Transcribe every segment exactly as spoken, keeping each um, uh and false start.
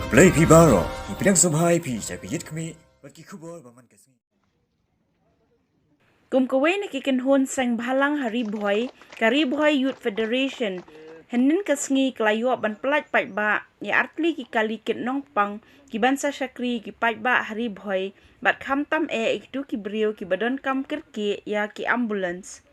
Blei phi baroh, ngi pdiang sngewbha ïa phi sha ka Ïit Khmih bad ki khubor ba man ka sngi. Kum kawei na ki kynhun seng bhalang ha Ri Bhoi, ka Ri Bhoi Youth Federation, hynnin ka sngi ka la ïoh ban pyllait paidbah ïa artylli ki kali kit nongpang kiban sa shakri ki paidbah ha Ri Bhoi, bad khamtam eh ïa kito ki briew kiba donkam kyrkieh ïa ki ambulance.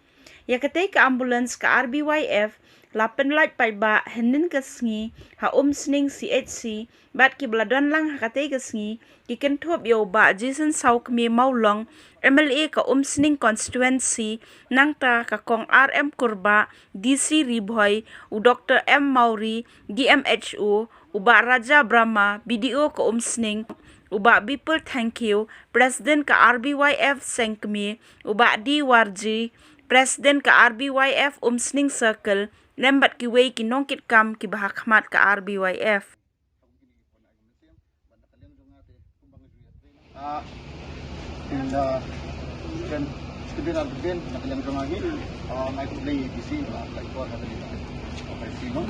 Ïa katei ka ambulance ka R B Y F la pynlait paidbah hynnin ka sngi ha Umsning C H C, bad kiba la don lang ha katei ka sngi ki kynthup ïa u Bah Jason Sawkmie Mawlong, M L A ka Umsning constituency, nangta ka Kong R M Kurbah, D C Ri Bhoi, u Doctor M Mawrie, D M H O, u Bah Raja Brahma, B D O ka Umsning, u Bah Bipul Thangkhiew, President ka R B Y F Sengkmie, u Bah D Warji, President ka R B Y F Umsning Circle, lem bad kiwei ki nongkitkam kiba ha khmat ka R B Y F. Ah, in, ah, kan, stibin al bin, na ka liang jong nga hi, ah, ngai khublei ïa ki shi, ah, kai por na ka liang, ah, kai shi no.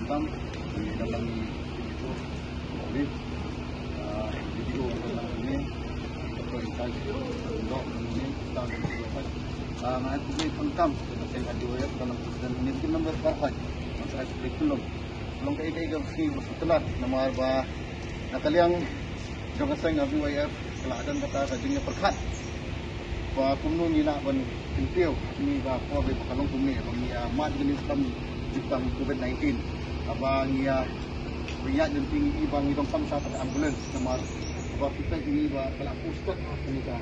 Tam, ni dalam ni, ni ko, ni, ah, video, ni, ni ko in charge, ni, ni, tam, ah, ngai khublei tam tam, na ka liang jong nga, dalam ni, ni, number four five, mas ai khublei khlem. Long kaei kaei ka sngi ba sngewtynnat namar ba na ka liang jong ka seng R B Y F ka la don kata ka jingïapyrkhat ba kumno ngi lah ban kyntiew ngi ba por ba ka long kumne ba ngi ïa mad ngi ïa skhem jingpang covid nineteen. Haba ngi ïa ïa jingpang ngi ba ngi donkam sa ka ambulance namar ba kita ngi ba ka la posted ngi ka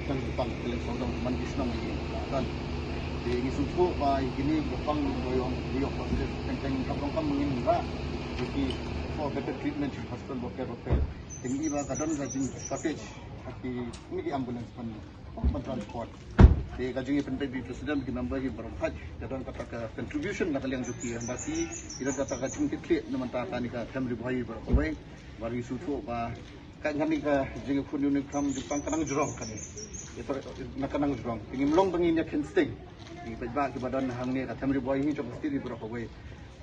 Tang tang kali sawdong man ki snam ki kan. Te ngi sngewthuh ba kini ba pang ba ïong ba ïong ba kini teng teng kam kam ngin ba ki for better treatment hospital ba pher ba pher. Te ngi ba ka don ka jing shortage ki ni ki ambulance ban ban transport. Te ka jing pen pen di president ki number ki baroh pach ka don kata ka contribution na ka liang jong ki ba ki ki don kata ka jing kit kit na man ta ka ni ka family bhai baroh kawei. Ba ngi sngewthuh ba Ka ngan ni ka jingkhun uni kam jingpang ka nang jrong kane. Ito na ka nang jrong. Ngi mlong ba ngin ïa khein sting. Ngi peit ba kiba don hangne ka family bhoi hi jong ka sting baroh kawei.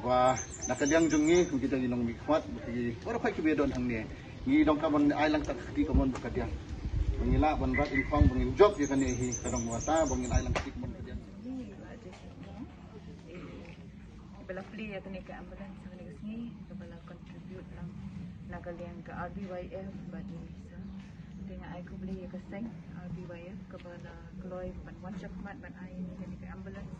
Ba na ka liang jong ngi kum kita ngi nongmih khmat ba ki baroh kawei kiba don hangne. Ngi donkam ban ai lang ka kti ka mon ba ka diang. Ba ngi lah ban rat ïngkhong ba ngin jop ïa kane hi ka dong wata ba ngin ai lang kti ka mon ka diang. Ba la plie ïa kane ka ambulance ha kane ka sngi, kaba la contribute lang na ka liang ka R B Y F bad U NICA. Te nga ai khublei ïa ka seng R B Y F kaba la kloi ban wan shakhmat ban ai ïa kane ka ambulance.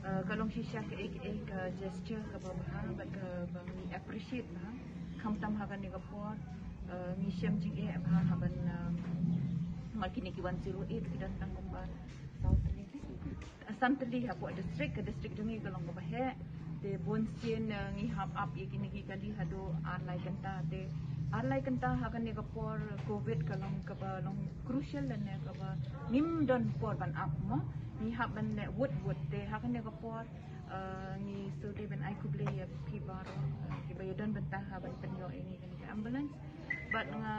Uh, ka long shisha kaei kaei ka gesture kaba bha bad kaba ngi appreciate bha. Khamtam ha kane ka por, uh, ngi shem jingeh bha ha ban, uh, ma kine ki one zero eight ki don tang kumba saw tylli. San tylli hapoh district, ka district jong ngi ka long kaba heh. Te bun sien, eh, ngi hap ap ïa kine ki kali haduh ar lai kynta. Te ar lai kynta ha kane ka por covid ka long kaba long crucial lane kaba ngim don por ban ap mo. Ngi hap ban leh wut wut te ha kane ka por, eh, ngi sngewdei ban ai khublei ïa phi baroh, eh, kiba ïa don bynta ha ban pynïoh ïa ngi kane ka ambulance. Bad nga,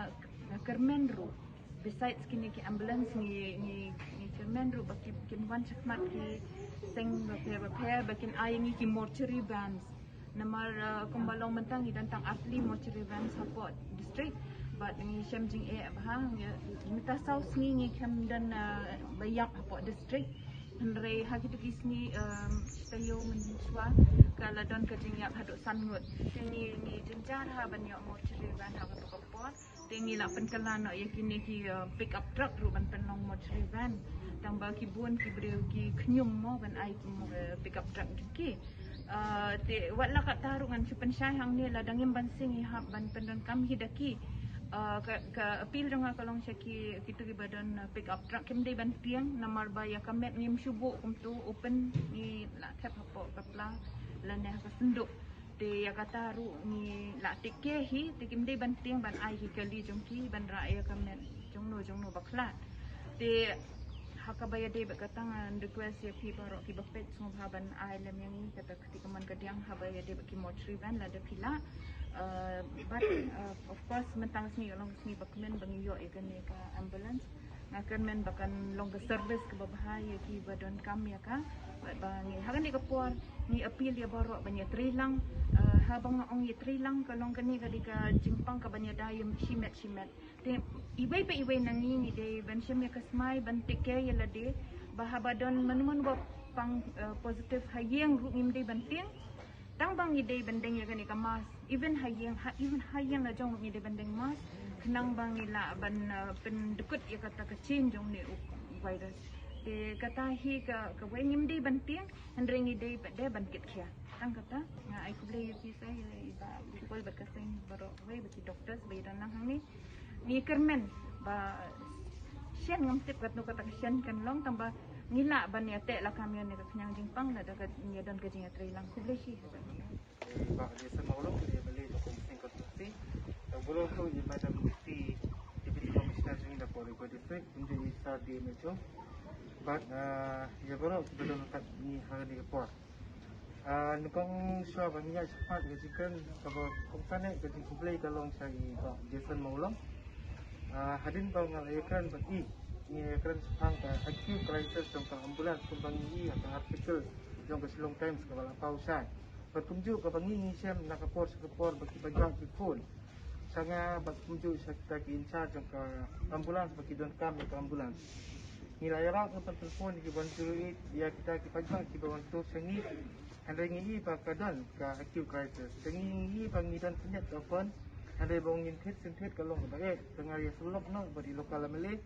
nga kyrmen ruh. Besides kine ki ambulance ngi, ngi, ngi kyrmen ruh ba ki, kin wan shakhmat ki seng bapher bapher ba kin ai ngi ki mortuary vans. Namar, uh, kumba long mynta ngi don tang artylli mortuary vans hapoh district. Bad ngi shem jingeh bha ngi, mynta saw sngi ngi khlem don, uh, ba ïap hapoh district. Hynrei ha kito ki sngi, um, shitaïew mynshuwa ka la don ka jingïap haduh san ngut. Te ngi, ngi jynjar ha ban ïoh mortuary van ha kato ka por. Te ngi la pynkylla noh ïa kine ki, uh, pick up truck ruh ban pynlong mortuary van. Tang ba ki bun ki briew ki khñium mo ban ai, uh, pick up truck jong ki. Uh, te wat la katta ruh ngan shu pynshai hangne lada ngim ban sing ngi hap ban pyndonkam hi da ki. Uh, ka, ka appeal jong nga ka long sha ki, kito kiba don, uh, pick up truck kim dei ban tieng namar ba ïa ka met ngim shu buh kumto, open ngi la thep hapoh ka pla lane ha ka synduk. Te ïa kata ruh ngi la take care hi, te kim dei ban tieng ban ai ki kali jong ki ban rah ïa ka met jongno jongno ba khlad. Te ha kaba ïadei bad kata ngan request ïa phi baroh kiba peit sngewbha ban ai lem ïa ngi kata ka kti kamon kadiang haba ïadei bad ki mortuary van lada phi lah. Uh, but, uh, of course mynta ka sngi ka long ka sngi ba kmen ba ngi ïoh ïa kane ka ambulance. Nga kyrmen ba kan long ka service kaba bha ïa kiba donkam ïa ka. Bad ba ngi ha kane ka por ngi appeal ïa baroh ban ïatrei lang, eh, Haba nga ong ïatreilang ka long kane ka dei ka jingpang kaban ïada ïa shimet shimet. Te iwei pa iwei na ngi ngi dei ban shem ïa ka smai ban take care ïa lade. Ba haba don mano mano ba pang, eh, positive ha ïing ruh ngim dei ban tieng. Tang ba ngi dei ban deng ïa kane ka mask. Even ha ïing, ha, even ha ïing la jong ruh ngi dei ban deng mask. Khnang ba ngi lah ban, eh, pyndkut ïa kata ka chain jong ne u virus. Te kata hi ka, kawei ngim dei ban tieng, hynrei ngi dei ba dei ban kit khia. Tang kata, nga ai khublei ïa phi sa ïa i Bah Bikol bad ka seng baroh wei bad ki doctors ba ïadon lang hangne. Ngi kyrmen ba shen ngam tip katno kata ka shen kan long tang ba ngi lah ban ïateh lakam ïa ne ka khñiang jingpang lada ka ngi don ka jingïatreilang. Khublei shi. Bah Jason Mawlong, ïa bali jong ka Seng Constituency. Ka buro tu ïa Madam Deputy, Deputy Commissioner jong ngi na Port District, kumjuh ïa i Sir D M H O. Bad, ah, ïa baroh kiba don kat ngi ha kane ka por. Ah, nyngkong shuwa ba ngi ïa shaphang ka jingkren kaba kongsan eh ka jingkhublei ka long sha i Bah Jason Mawlong. Ah, hadien ba nga la ïakren bad i, ngi ïakren shaphang ka acute crisis jong ka ambulance kumba ngi i ha ka article jong ka Shillong Times kaba la paw shai. Bad kumjuh kaba ngi ngi shem na ka por sha ka por ba ki paidbah ki phone sha nga bad kumjuh sha kita ki in charge jong ka ambulance ba ki donkam ïa ka ambulance. Ngi la ïarap ngi pynphone ïa ki one zero eight ïa kita ki paidbah kiba wan tur sha ngi. Hynrei ngi i ba ka don ka acute crisis. Te ngi i ba ngi don khyndiat ka phone. Hynrei ba ngin thied syn thied ka long kaba eh. Te nga ïa sylloh noh bad i local M L A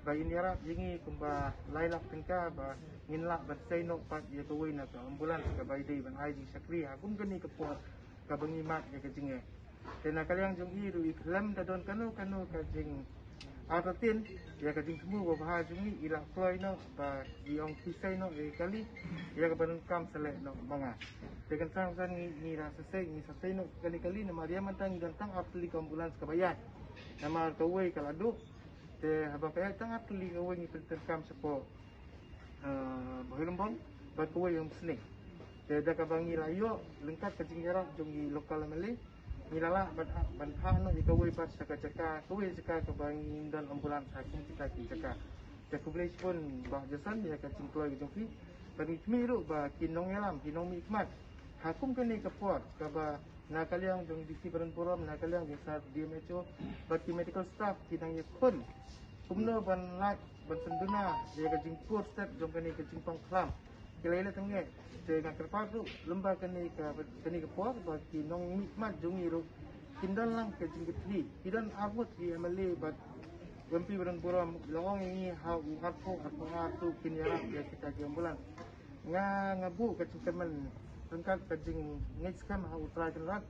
ba in ïarap ïa ngi kumba lai lak tyngka ba ngin lah ban sei noh pat ïa kawei na ka ambulance kaba i dei ban ai jingshakri ha kum kane ka por kaba ngi mad ïa ka jingeh. Te na ka liang jong i ruh i khlem da don kano kano ka jingartatien ïa ka jingthmu babha jong i, i la kloi noh ba i ong phi sei noh ïa kali ïa kaba donkam sa leh noh ma nga. Te kan sang san ngi ngi la sa sei ngi sa sei noh kali kali namar ïa mynta ngi don tang ar tylli ka ambulance kaba ïaid. Namar kawei ka la duh. Te haba ka ïaid tang ar tylli kawei ngi pyndonkam shapoh ah, Bhoirymbong bad kawei ha Umsning. Te da kaba ngi la ïoh lyngkat ka jingïarap jong i local M L A ngi la lah ban ha, ban phah noh ïa kawei pat sha ka jaka, kawei jaka kaba ngim don ambulance ha kum kita ki jaka. Te khublei shibun Bah Jason ïa ka jingkloi ka jong phi. Bad ngi khmih ruh ba ki nongïalam, ki nongmihkhmat ha kum kane ka por kaba na ka liang jong D C Baranpurom, na ka liang jong Sir D M H O bad ki medical staff ki nang ïakhun kumno ban lait ban pynduna ïa ka jingpur stet jong kane ka jingpang khlam. Ki la ïaleh tang eh te nga kyrpad ruh lem bad kane ka, kane ka por ba ki nongmihkhmat jong ngi ruh kin don lang ka jingkitkhlieh. Ki don arngut ki M L A bad M P Baranpurom la ong ïa ngi ha u arphew, arphew ar tu kin ïarap ïa kita ki ambulance. Nga, nga buh ka jingkyrmen ryngkat ka jingngeit skhem ha U Trai Kynrad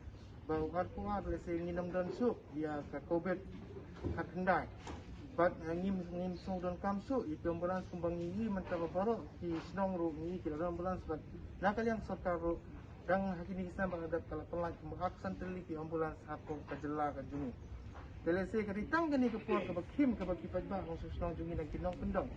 ba u arphew ar lehse ngin ym don shuh ïa ka covid khatkhyndai. Bad, eh, ngim, ngim sngew donkam shuh ïa ki ambulance kumba ngi i mynta ba baroh ki shnong ruh ngi i ki la don ambulance bad na ka liang sorkar ruh dang ha kine ki snem ba la dep ka la pynlait kumba arphew san tylli ki ambulance hapoh ka jylla ka jong ngi. Te lehse ka dei tang kane ka por kaba khim kaba ki paidbah nongshong shnong jong ngi dang ki nongkyndong.